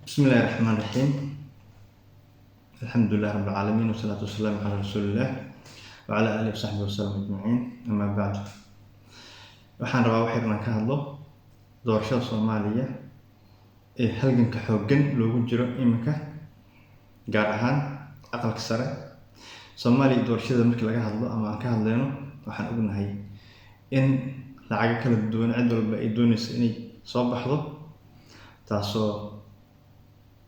بسم الله الرحمن الرحيم، الحمد لله رب العالمين، والصلاة والسلام على رسول الله وعلى آله وصحبه وسلم أجمعين، أما بعد. Waxaan rabaa wax yar inaan ka hadlo doorashada Soomaaliya ee halganka xooggan loogu jiro iminka, gaar ahaan Aqalka Sare. Soomaaliya doorashada markii laga hadlo ama aan ka hadleyno, waxaan ognahay in lacago kala duwan cid walba ay dooneyso inay soo baxdo, taasoo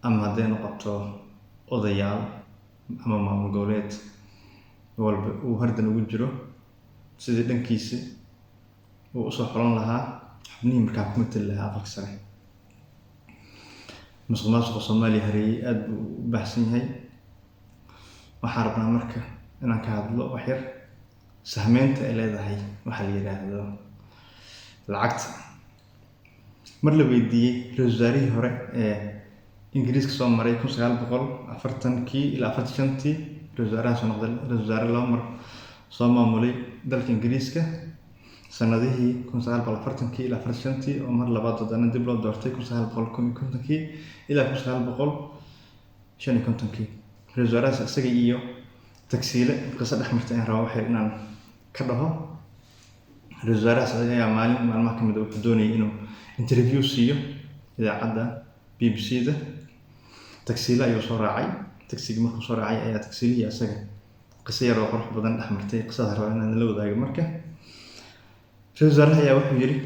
ama hadday noqoto odayaal ama maamul goboleed walba uu hardan ugu jiro sidii dhankiisa uu usoo xulan lahaa xubnihii markaa ku matali lahaa Aqalka Sare. Musuq maasuqa Soomaaliya hareeyay aada buu u baahsan yahay. Waxaan rabnaa marka inaan ka hadlo wax yar saameynta ay leedahay waxa la yiraahdo lacagta. Mar la weydiiyey ra-iisul wasaarihii hore ee Ingiriiska soo maray 1940-kii ilaa 45-tii, ra-isul wasaaraha soo noqday, ra-isul wasaare laba mar soo maamulay dalka Ingiriiska sanadihii 1940-kii ilaa 45-tii, oo mar labaad haddana dib loo doortay 1951-kii ilaa 1955-kii, ra-isul wasaarahaas isaga iyo tagsiile qiso dhex martay ayaan rabaa waxyar inaan ka dhaho. Ra-isul wasaarahaas ayaa maalin maalmaha kamid ah wuxuu doonayay inuu interview siiyo idaacadda BBC da. Tagsiile ayuu soo raacay. Tagsigii markuu soo raacay ayaa tagsiilihii asaga qiso yar oo qurux badan dhex martay. Qisadaas rabaa inaan la wadaago. Marka ra-isul wasaaraha ayaa wuxuu yidhi: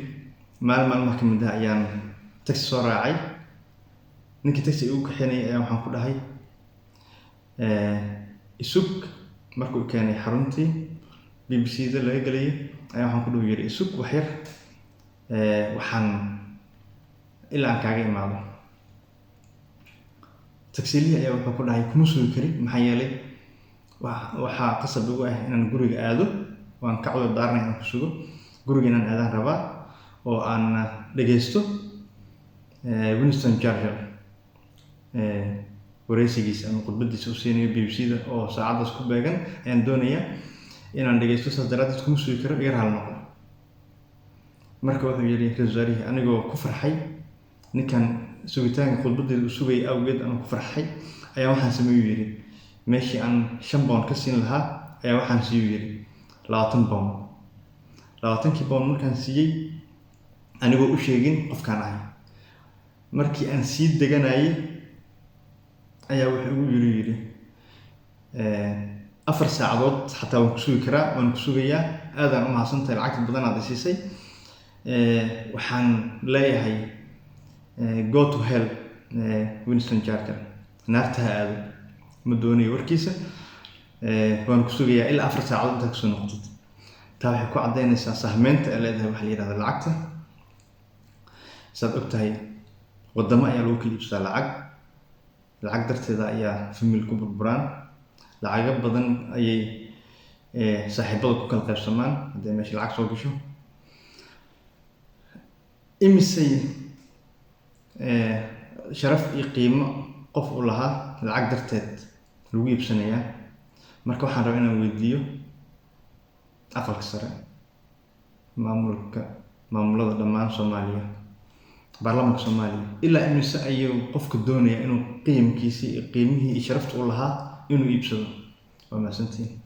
"Maalin maalmaha kamid ah ayaan tagsi soo raacay. Ninkii tagsi igu kaxinayay ayaa waxaan ku dhahay isug. Markuu keenay xaruntii BBC da laga gelayay ayaa waxaan ku dhahu yidhi: 'Isug wax yar, waxaan ilaa aan kaaga imaado.' Tagsiilihii ayaa wuxuu ku dhahay: 'Kuma sugi kari, maxaa yeelay waxaa qasab igu ah inaan guriga aado. Waan ka cudur daaranay inaan ku sugo. Guriga inaan aadaan rabaa oo aan dhegeysto Winston Churchill wareysigiisa ama khudbadiisa u siinayo BBC da oo saacaddaas ku beegan ayaan doonayaa inaan dhegeysto. Saas daraaddeed kuma sugi karo, iga raali noqo.' Marka wuxuu yidhi ra-iisul wasaarihii: 'Anigoo ku farxay ninkan sugitaanka khudbadeeda uu sugayay awgeed, anoo ku farxay ayaa waxaan sameeyuu yidhi: meeshii aan £5 ka siin lahaa ayaa waxaan siiyuu yidhi £20. 20-kii pound markaan siiyey, anigoo u sheegin qofkaan ahay, markii aan sii deganayay ayaa wuxuu igu yidhi: 4 saacadood xataa waan ku sugi karaa, waan ku sugayaa. Aadaan u mahadsantahay lacagta badan aad i siisay. Waxaan leeyahay go to hell, Winston Churchill, naarta ha aado, ma doonayo warkiisa. Waan ku sugayaa ilaa 4 saacadood intaad kasoo noqotid.' Taa waxay ku caddaynaysaa saameynta ay leedahay waxa la yihahda lacagta. Saad og tahay, wadamo ayaa lagu kala iibsadaa lacag. Lacag darteeda ayaa family ku burburaan. Lacago badan ayay saaxiibada ku kala qaybsamaan hadday meesha lacag soo gasho. Imisay sharaf iyo qiimo qof u lahaa lacag darteed lagu iibsanayaa? Marka waxaan rabaa inaan weydiiyo Aqalka Sare, maamulka, maamulada dhammaan Soomaaliya, baarlamaanka Soomaaliya, ilaa imise ayuu qofka doonaya inuu qiimkiisii iyo qiimihii iyo sharafta u lahaa inuu iibsado? Waa mahadsantihiin.